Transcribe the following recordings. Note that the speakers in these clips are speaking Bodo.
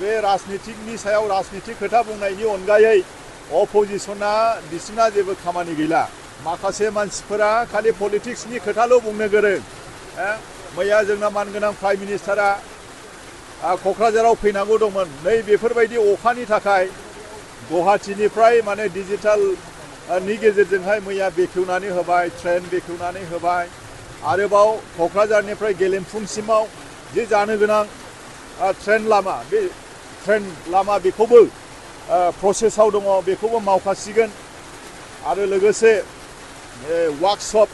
बे राजनितिकनि सायाव राजनितिक खोथा बुंनायनि अनगायै अपोजिशना बिसिना जेबो खामानि गैला। माखासे मानसिफोरा खालि पलिटिक्सनि खोथाल' बुंनो गोरों। मैया जोंना मानगोनां प्राइम मिनिस्टारा क'क्राझाराव फैनांगौ दंमोन। नै बेफोरबायदि अखानि थाखाय गुवाहाटीनिफ्राय माने डिजिटेल नि गेजेरजोंहाय मैया बेखेवनानै होबाय, ट्रेन बेखेवनानै होबाय। आरोबाव क'क्राझारनिफ्राय गेलेमफुंसिमाव जे जानो गोनां ट्रेन लामा, बे ट्रेन लामा बेखौबो प्रसेसआव दङ, बेखौबो मावखासिगोन। आरो लोगोसे वार्कशप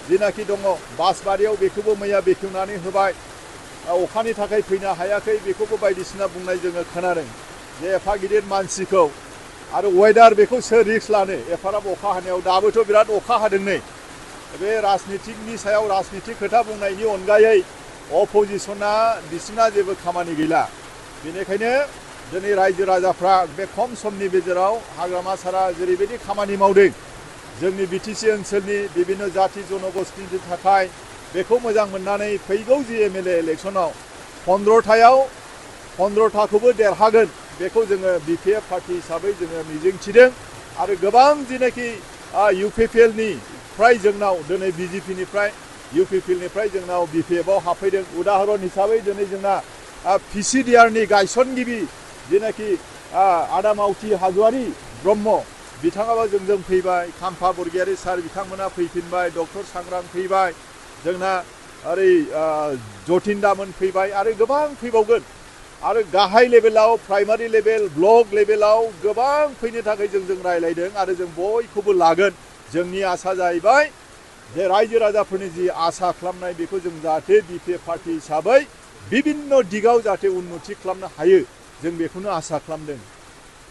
जिनाखि दङ बासबारियाव बेखौबो मैया बेखेवनानै होबाय। अखानि थाखाय फैनो हायाखै बेखौबो बायदिसिना बुंनाय जोङो खोनादों। जे एफा गिदिर मानसिखौ आरो वेदार बेखौ सोर रिक्स लानो एफाराब अखा हानायाव। दाबोथ' बिराद अखा हादों नै। बे राजनितिकनि सायाव राजनितिक खोथा बुंनायनि अनगायै अपोजिशना बिसिना जेबो खामानि गैला। बेनिखायनो दिनै रायजो राजाफ्रा बे खम समनि गेजेराव हाग्रामा सारा जेरैबायदि खामानि मावदों जोंनि बिटिसि ओनसोलनि बिभिन्न जाति जनगोष्ठीनि थाखाय, बेखौ मोजां मोननानै फैगौ जि एमएलए इलेक्सनाव 15थाखौबो देरहागोन बेखौ जोङो बिपिएफ पार्टी हिसाबै जोङो मिजिंथिदों। आरो गोबां जिनाखि इउपिपिएलनिफ्राय जोंनाव दिनै बिजेपिनिफ्राय इउपिपिएलनिफ्राय जोंनाव बिपिएफआव हाबफैदों। उदाहरन हिसाबै दिनै जोंना पिसिडिआरनि गायसनगिरि जिनाखि आदामावथि हाज'वारि ब्रह्म बिथाङाबो जोंजों फैबाय। खाम्फा बरगयारि सार बिथांमोना फैफिनबाय। डक्टर सांग्रां फैबाय। जोंना ओरै जतिनदामोन फैबाय आरो गोबां फैबावगोन। आरो गाहाय लेभेलाव प्राइमारि लेभेल ब्लक लेभेलाव गोबां फैनो थाखाय जोंजों रायलायदों आरो जों बयखौबो लागोन। जोंनि आसा जाहैबाय जे रायजो राजाफोरनि जि आसा खालामनाय बेखौ जों जाहाथे बिपिएफ पार्टी हिसाबै बिभिन्न दिगाव जाहाथे उन्नति खालामनो हायो जों बेखौनो आसा खालामदों।